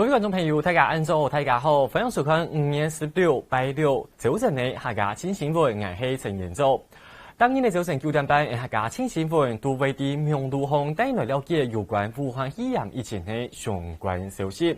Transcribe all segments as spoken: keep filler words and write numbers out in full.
各位觀眾朋友，大家恁早，大家好，歡迎收看五月十六，拜六，朝晨个客家新新聞，𠊎係陳延祖。當日个朝晨九點半，客家新新聞都會在網路項帶來了解有關武漢肺炎疫情个相關消息。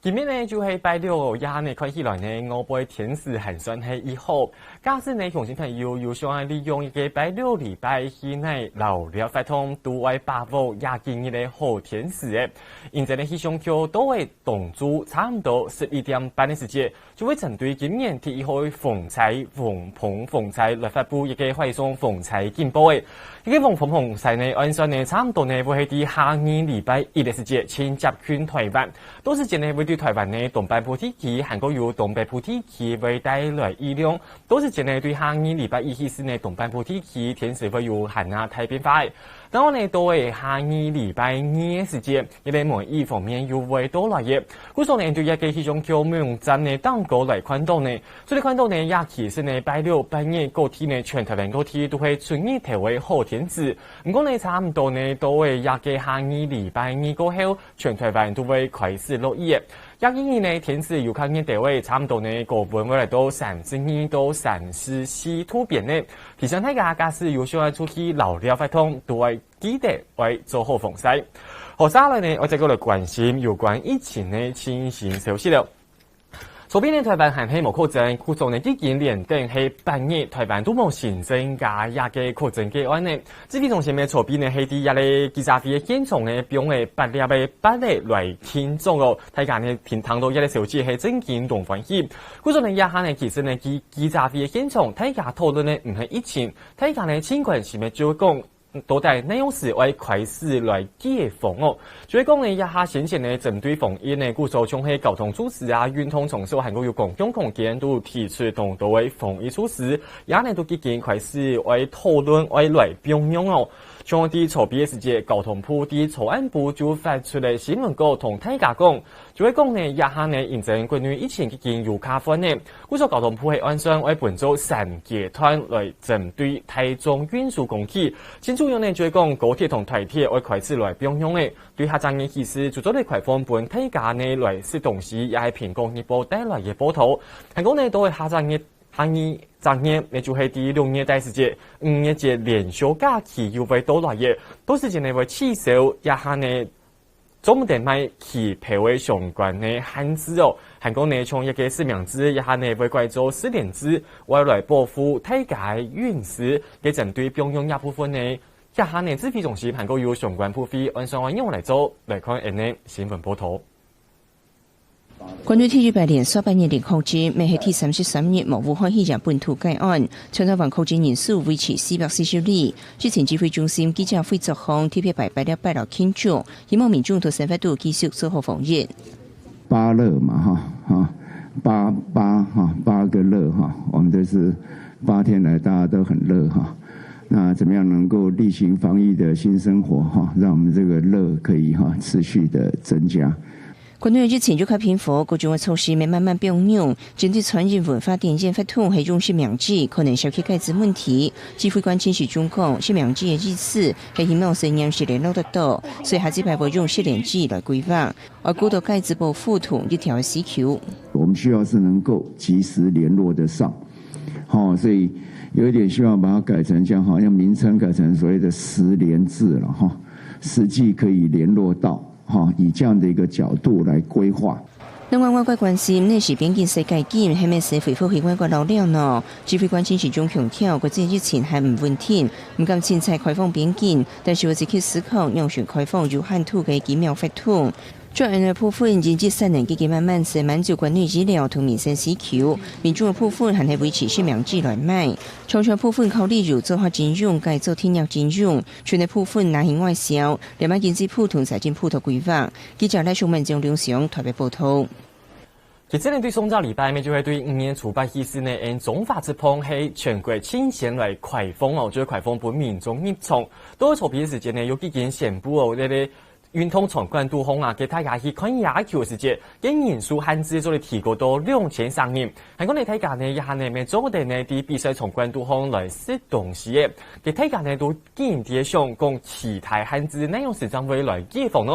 今日呢，就係拜六，這下呢，看起來呢，外背天時還算係異好。 假使呢，鄉親朋友有想愛利用一個拜六禮拜去哪遶尞活動，都愛把握這幾日个好天時欸。因此呢，氣象局都會當晝差毋多十一點半个時節，就會針對今年第一號个風災——黃蜂風災來發布一個海上風災警報欸。這個黃蜂風災呢，按算呢，差毋多呢會係在下二禮拜一个時節，盡接近臺灣。到時節呢，會對臺灣呢東半部地區，還過有東北部地區會帶來雨量， 到時節呢，對下二禮拜一起勢呢，東半部地區天時會有還較大變化欸。然後呢，到了下二禮拜二个時節，一個梅雨鋒面又會到來欸。故所呢，對這個氣象局網站呢，頂高來看到呢，所以看到呢，這其實呢，拜六、拜日各地呢，全臺灣各地都係出日頭个好天時。毋過呢，差毋多呢，到了這個下二禮拜二過後，全臺灣都會開始落雨欸。 這幾日呢，天時有較熱兜仔，差毋多呢，高溫會來到三十二到三十四度邊呢。提醒大家，假使有想愛出去遶尞活動，都愛記得愛做好防曬。好，接下來呢，𠊎再過來關心有關疫情个最新消息了。昨晡日呢，臺灣還係無確診，故所呢，已經連等係八日，臺灣都無新增加這個確診個案呢。 指揮中心个昨晡呢，係在這個記者會个現場呢，放了八粒个八仔來慶祝哦。大家呢，聽，聽到這個消息係真經當歡喜。故所呢，這下呢，其實呢，記，記者會个現場，大家討論呢，毋係疫情，大家呢，盡關心个就係講，到底哪央時愛開始來解封哦。就係講呢，這下先前呢，針對防疫呢，故所像係交通措施啊、運動場所，還過有公共空間，都提出當多个防疫措施。 這下呢，都已經開始愛討論愛來放鬆哦。像在昨晡个時節，交通部在昨暗晡就發出了新聞稿同大家講，就係講呢，這下呢，因為國內疫情已經有較緩呢，故所交通部係按算愛分做三階段來針對大眾運輸工具。最主要呢，就係講高鐵同台鐵愛開始來放鬆欸。對下隻月起勢，就做得開放分大家呢來食東西，也係蘋果日報帶來个報導。還過呢，到了下隻月 下二隻月，也就係在六月底時節，五月節連續假期又會到來欸。到時節呢會取消這下呢，做毋得賣氣泡个相關个限制哦。還過呢，像一個實名制，這下呢會改做實聯制，為來保護大家个隱私，該針對放鬆這部分呢，這下呢指揮中心還過有相關部會按算愛仰來做，來看𫣆个新聞報導。 國內第一擺連續八日零確診，乜係第三十三日無武漢肺炎本土個案，全臺灣確診人數維持四百四十例。疫情指揮中心記者會昨項特別擺八粒八來慶祝，希望民眾在生活肚繼續做好防疫。八樂嘛，哈，哈，八，八，哈，八個樂，哈，我們這是八天來大家都很樂，哈。那怎麼樣能夠例行防疫的新生活，哈，讓我們這個樂可以，哈，持續地增加。 國內疫情愈較平和，各種个措施乜慢慢放軟。針對餐飲文化店个活動係用實名制，可能涉及界址問題。指揮官陳時中講，實名制个意思係希望實聯制聯絡得到，所以下一擺會用實聯制來規劃，愛顧到界址保護同一條个需求。我們需要是能夠及時聯絡得上，好，所以有一點希望把它改成這樣，好像名稱改成所謂的實聯制了，哈，實際可以聯絡到。 哈，以這樣的一個角度來規劃。另外，外界關心，若係邊境世界盃係毋係會恢復去外國遶尞呢？指揮官陳時中強調，國際疫情還毋穩定，毋敢凊彩開放邊境，但是會積極思考仰般開放有限度个機票活動。在𫣆个部分，經濟產能已經慢慢在滿足國內醫療同民生需求，民眾个部分還係維持實名制來買。廠商部分考慮由組合徵用改做訂約徵用， 全个部分納入外銷，連結經濟部同財政部都規劃。記者賴淑文、張良祥台北報導。其實呢，對上隻禮拜，乜就係對五月初八起勢呢，𫣆中華職棒係全國盡先來開放哦，就係開放分民眾入場。到昨晡个時間呢，又已經宣布哦，這個運動場館肚項啊，該大家去看野球个時節，該人數限制做得提高到兩千儕人。還過呢，大家呢，這下呢，乜做得呢，在比賽場館肚項來食東西个。該大家呢，都緊在想講，其他限制哪樣時正會來解放呢？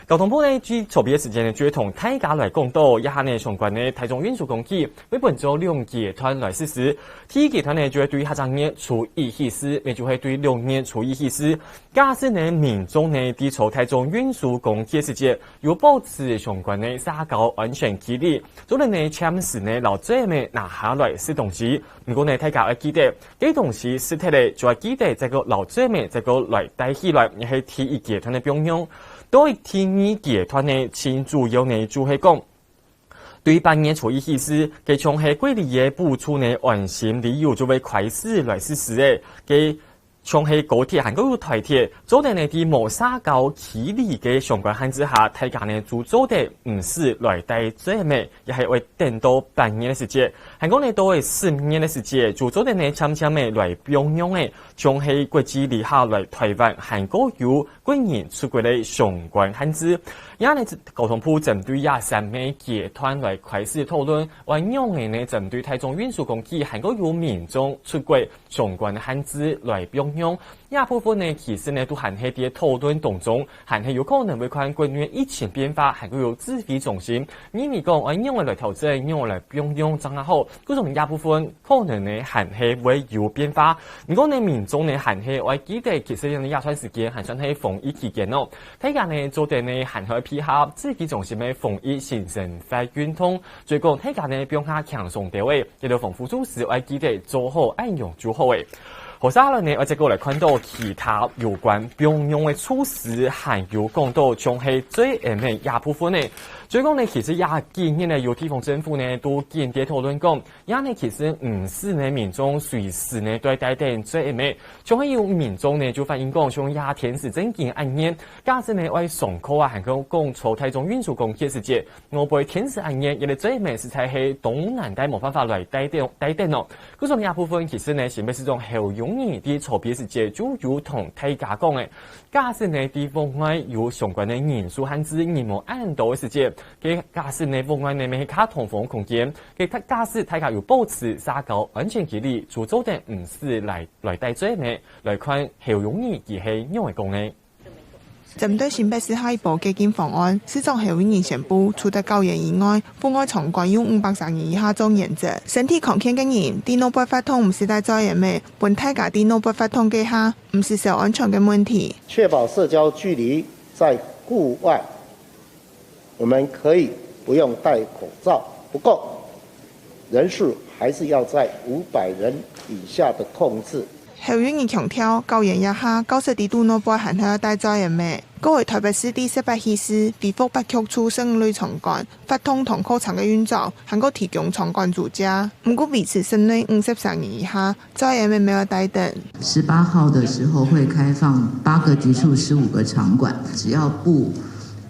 交通部呢，在籌備个時間呢，就會同大家來講到，這下呢，相關个大眾運輸工具，會分做兩階段來實施。第一階段呢，就會對下隻月初一起始，也就會對六月初一起始。 假使呢，民眾呢，在坐大眾運輸工具个時節，有保持相關个社交安全距離，做得呢，暫時呢，摎嘴仔拿下來食東西。毋過呢，大家愛記得，該東西食忒了，就愛記得再過摎嘴仔再過來戴起來，這係第一階段个放量。到第二階段呢，盡主要呢，就係講， 對八月初一起始，該像係國旅个補助呢，安心旅遊就會開始來實施个。該像係高鐵還過有台鐵，做得呢，在無社交距離个相關限制下，大家呢，就做得毋使來戴嘴仔，也係會等到八月个時節。還過呢，到了十月个時節，就做得呢，漸漸仔來放量个，像係國際旅客來台灣，還過有 國人出國个相關限制。這下呢，交通部針對這三个階段來開始討論，愛仰仔呢，針對大眾運輸工具還過有民眾出國相關个限制來放量。這部分呢，其實呢，都還係在討論當中，還係有可能會看國內疫情變化，還過有指揮中心，認為講愛仰仔來調整，仰仔來放量正較好。故所這部分 可能呢，還係會有變化。毋過呢，民眾呢，還係愛記得，其實呢，這段時間還算係防疫期間哦。大家呢，做得呢，還係愛配合指揮中心个防疫新生活運動。所以講，大家呢，放下輕鬆兜仔，這兜防護措施愛記得做好，恁樣就好誒。好，接下來呢，愛再過來看到其他有關放量个措施，還有講到像係嘴仔个這部分呢。所以講呢，其實這幾日呢，有地方政府呢，都緊在討論講， 這呢，其實毋使呢，民眾隨時呢，都愛戴等嘴仔，像係有民眾呢，就反映講，像這天時正經恁熱，假使呢，愛上課啊，還過講坐大眾運輸工具个時節，外背天時恁熱，這个嘴仔實在係當難戴，無辦法來戴等，戴等哦。故所這部分其實呢，新北市長侯友宜在籌備時節就有同大家講誒，假使呢，在屋外有相關个人數限制，人無恁多个時節，該假使呢，屋外呢，乜係較通風个空間， 該假，假使大家有保持社交安全距離，就做得毋使來，來戴嘴仔，來看侯友宜佢係仰仔講呢。針對新北市下一波解禁方案，市長侯友宜宣布，除忒校園以外，戶外場館用五百儕人以下做原則。身體康健个人，在外背活動毋使戴嘴仔，分大家在外背活動該下，毋使愁安全个問題。確保社交距離在戶外， 我們可以不用戴口罩，不過人數還是要在五百人以下的控制。侯友宜強調，校園這下，教室在外背還係愛戴嘴仔，過去台北市在十八區市恢復八局處十五類場館，活動同課程个運作，還過提供場館租借。毋過維持室內五十儕人以下， 嘴仔乜愛戴等。十八號的時候會開放八個局處、十五個場館，只要不，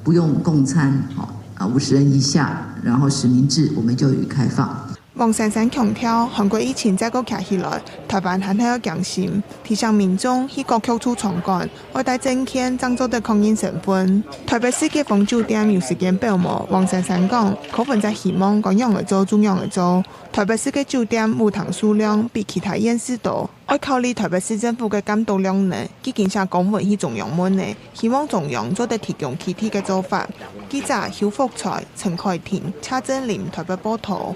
不用共餐，哦，啊，五十人以下，然後實名制，我們就予開放。黃珊珊強調，韓國疫情再過徛起來，台灣還係愛驚心，提醒民眾去各局處場館，愛帶證件正做得確認身份。台北市解封酒店有時間表無？黃珊珊講，可分在希望，該仰仔做就仰仔做。 台北市个酒店、舞廳數量比其他縣市多，愛考慮台北市政府个監督量呢，已經寫公文去中央問了，希望中央做得提供具體个做法。記者邱福才、陳凱婷、蔡振林台北報導。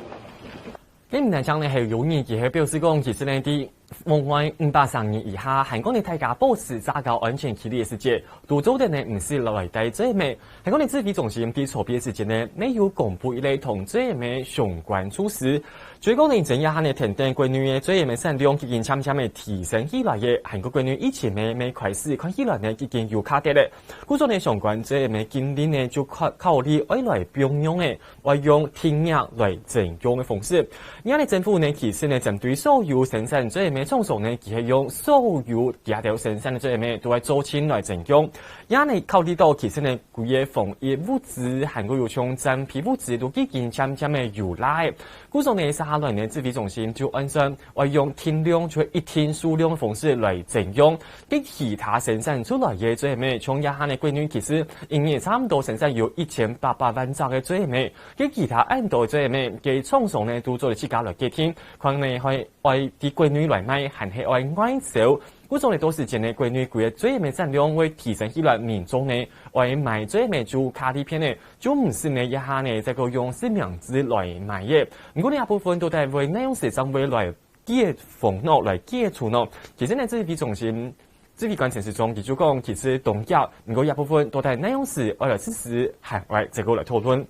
該毋單淨呢，侯友宜佢係表示講，其實呢，在 屋外五百儕人以下，還過呢大家保持社交安全距離个時節，都做得呢毋使來戴嘴仔。還過呢指揮中心在籌備个時節呢，乜有公布一個同嘴仔相關措施。所以講呢，這下呢，跈等國內个嘴仔个產量已經漸漸个提升起來了，還過國內疫情呢，乜開始看起來呢，已經有較跌了。故所呢，相關嘴仔个禁令呢，就考，考慮愛來放量了。 愛用停業來增強个方式。這下呢，政府呢，其實呢，針對所有生產嘴仔个廠商呢，佢係用所有佢兜生產个嘴仔，都愛做清來增強。這下呢，考慮到其實呢，歸個防疫物資，還過有像戰備物資，都已經漸漸个有罅了。故所呢，社下來呢，指揮中心就按算愛用定量，就一定數量个方式來徵用。該其他生產出來个嘴仔，像這下呢，國內其實一日差毋多生產有一千八百萬隻个嘴仔，該其他恁多个嘴仔，該廠商呢都做得自家來決定，看呢愛愛在國內來賣，還係愛外銷。故所呢，到時節呢，國內歸个嘴仔產量會提升起來，民眾呢愛買嘴仔就較利便呢，就毋使呢這下呢再過用實名制來買个。毋過呢，這部分到底會哪央時正會來解封呢，來解除呢？其實呢，指揮中心指揮官陳時中佢就講，其實當遽，毋過這部分到底哪央時愛來實施，還愛再過來討論。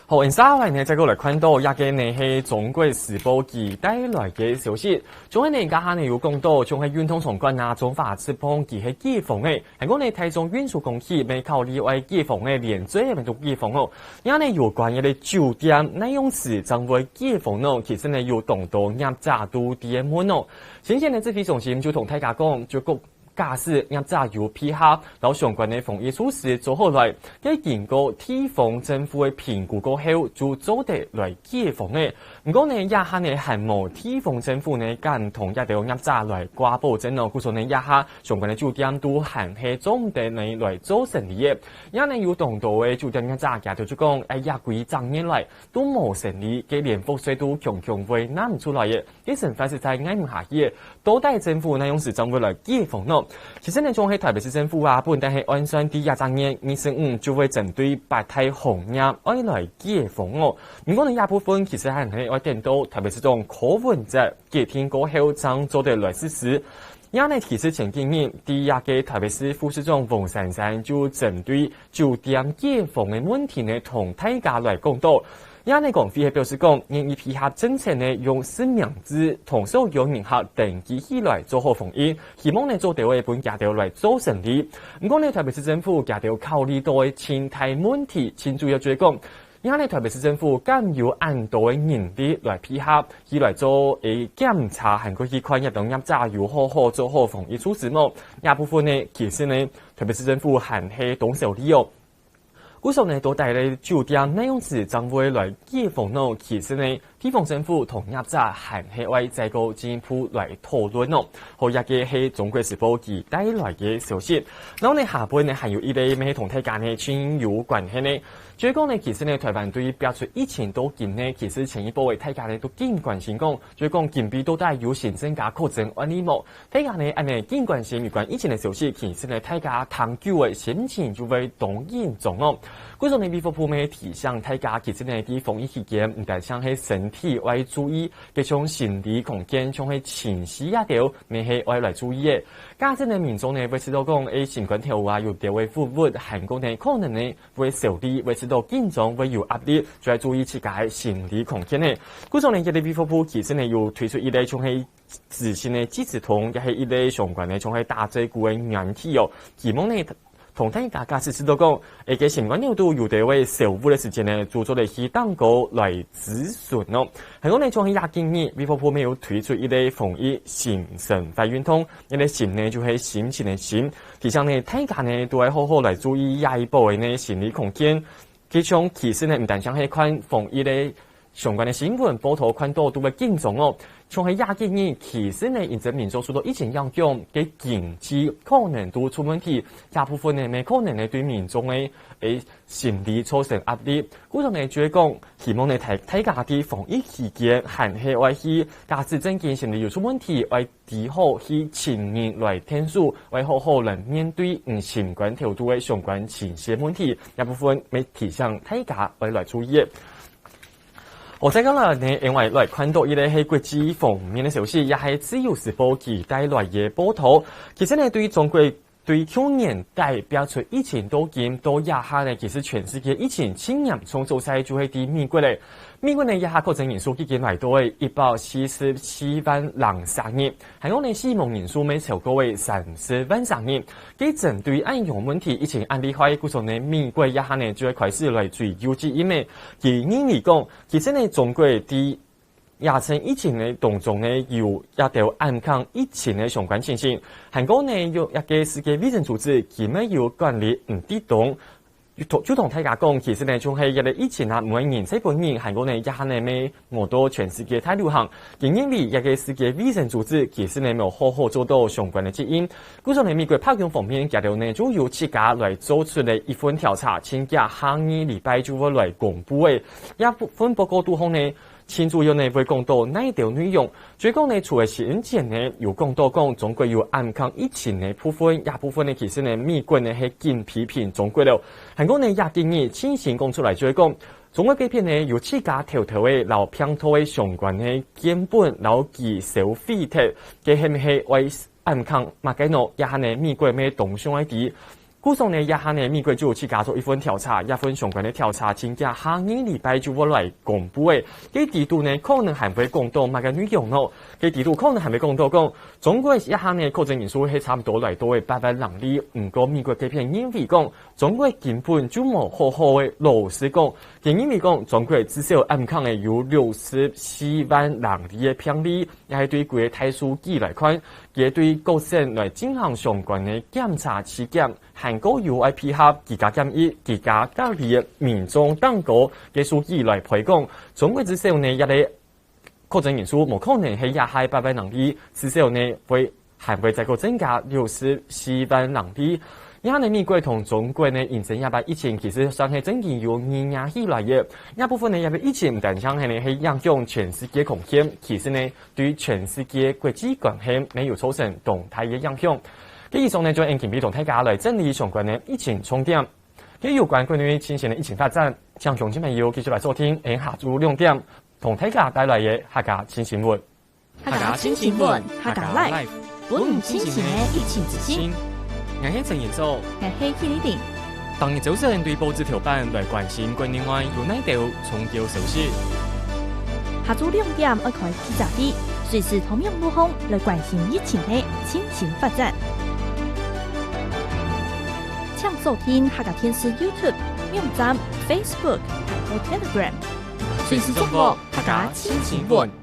好，接下來呢，再過來看到這個呢係中國時報佢帶來个消息。像係呢，這下呢有講到，像係運動場館啊、中華職棒佢係解封个，還過呢，大眾運輸工具乜考慮愛解封个，連嘴仔乜都解封哦。這呢有關於个酒店，哪央時正會解封呢？其實呢有當多業者都在問哦。先前呢，指揮中心就同大家講，就講 假使業者有配合，摎相關个防疫措施做好來，該經過地方政府个評估過後，就做得來解封个。毋過呢，這下呢還無地方政府呢敢同這兜業者來掛保證哦。故所呢，這下相關个酒店都還係做毋得呢來做生理个。也呢有當多个酒店業者佢兜就講，哎呀，幾隻月來都無生理，該連覆水都強強會納毋出來个。 該生活實在挨毋下去，到底政府哪央時正會來解封呢？其實呢，像係台北市政府啊，本來係按算在這隻月二十五就會針對八大行業愛來解封哦。毋過呢，這部分其實還係愛等到台北市長柯文哲決定過後，正做得來實施。也呢，其實前幾日，在這个台北市副市長黃珊珊就針對酒店解封个問題呢，同大家來講到。 也呢，公會係表示講，願意配合政策呢，用實名制同所有人客登記起來做好防疫，希望呢做得會分佢兜來做生理。毋過呢，台北市政府佢兜考慮到个盡大問題，盡主要就係講，也呢，台北市政府敢有恁多个人力來配合，去來做个檢查，還過去看這兜業者有好好做好防疫措施無？這部分呢，其實呢，台北市政府還係當少理哦。 故所呢，到底个酒店哪央時正會來解封呢？其實呢，地方政府同業者還係愛再過進一步來討論哦。好，這个係中國時報佢帶來个消息。然後呢，下背呢還有一個乜係同大家呢盡有關係呢。就係講呢，其實呢，台灣對爆出疫情到今呢，其實前一波个大家呢都盡關心講，就係講今晡日到底有新增加確診案例無？ 大家呢，恁呢盡關心有關疫情个消息，其實呢，大家聽久个心情就會當緊張哦。故所呢，衛福部乜提醒大家，其實呢，在防疫期間，毋單淨係身體愛注意，該種心理康健，像係情緒這兜，乜係愛來注意个。假使呢，民眾呢，會試著講，誒，心肝頭啊，有兜會鬱鬱，還過呢，可能呢，會愁慮，會試著緊張，會有壓力，就愛注意自家个心理康健呢。故所呢，這個衛福部其實呢，有推出一個像係 資訊个即時通，也係一個相關个，像係打嘴鼓个軟體哦。希望呢，同大家假使試著講，誒，該心肝頭肚有兜會愁鬱个時節呢，就做得去當高來諮詢哦。還有呢，像係這幾日，衛福部乜有推出一個防疫心生活運動，一個心呢就係心情个心，提醒呢大家呢都愛好好來注意這一波个呢心理康健。 其中其實呢，毋單淨係看防疫个相關个新聞報導，看到都會緊張哦。像係這幾日，其實呢，因為民眾受到疫情影響，个經濟可能都出問題，這部分呢，乜可能呢對民眾个，誒，心理造成壓力。故所呢，就係講，希望呢，大，大家在防疫期間，還係愛去，假使正經心理有出問題，愛 只好去尋人來𢯭手，愛好好來面對你心肝頭肚个相關情緒問題，這部分乜提醒大家愛來注意个。好，再過來呢，另外來看到一個係國際方面个消息，也係自由時報佢帶來个報導。其實呢，對中國 對舊年底爆出疫情到今，到這下呢，其實全世界疫情盡嚴重所在就係在美國咧。美國呢，這下確診人數已經來到一百四十四萬零三人，還有呢，死亡人數乜超過三十萬三人。該針對恁樣問題，疫情恁厲害，故所呢，美國這下呢，就會開始來追究責任咧。佢認為講，其實呢，中國在 這陣疫情个當中呢，有這兜暗崁疫情个相關情形。還過呢，有一個世界衛生組織，佢乜有管理毋得當，就同，就同大家講，其實呢，就係這個疫情啊，毋會人死分人，還過呢，這下呢，乜熬到全世界大流行。佢認為這個世界衛生組織其實呢，無好好做到相關个責任。故所呢，美國白宮方面，佢兜呢，就由自家來做出了一份調查，請假下二禮拜就會來公布个。這份報告肚項呢， 盡主要呢會講到哪兜內容。主要講呢，除了先前呢有講到講中國有暗崁疫情个部分，這部分呢其實呢美國呢係緊批評中國了。還過呢，這幾日最新講出來就係講，中國該片呢有自家偷偷个摎病毒个相關个樣本摎佢銷毀忒，該係毋係愛 暗崁麼个呢？這下呢，美國乜當想愛知。故所呢，這下呢，美國就自家做一份調查，這份相關个調查，請假下二禮拜就會來公布个。該底肚呢，可能還會講到麼个內容呢？該底肚可能還會講到講，中國這下呢，確診人數係差毋多來到个八萬零例，毋過美國該片認為講， 中國根本就無好好个老實講，佢認為講中國至少暗崁个有六十四萬零例个病例，也係對規个大數據來看，佢對各省來進行相關个檢查、篩檢，還過有愛配合居家檢疫、居家隔離个民眾當多个數據來推廣，中國至少呢，這個 確診人數無可能係這下八萬零例，至少呢會還會再過增加六十四萬零例。這下呢，美國同中國呢，因為這擺疫情其實算係正經有延續起來个。這部分呢，這個疫情毋單淨係呢係影響全世界空間，其實呢對全世界國際關係乜有造成當大个影響。該以上呢，就係今晡日同大家來整理相關个疫情重點。該有關國內最新个疫情發展，請鄉親朋友繼續來收聽，下晝兩點 同大家帶來个客家新新聞。客家新新聞，客家Life，分你清醒个疫情資訊。𠊎係陳彥祖，𠊎係許麗婷。逐日朝晨對報紙頭版來關心國內外有哪兜重要消息。下晝兩點愛開記者會，隨時透明路項來關心疫情个最新發展。請鎖定客家電視YouTube、網站、Facebook，還有Telegram。 隨時掌握客家新新聞。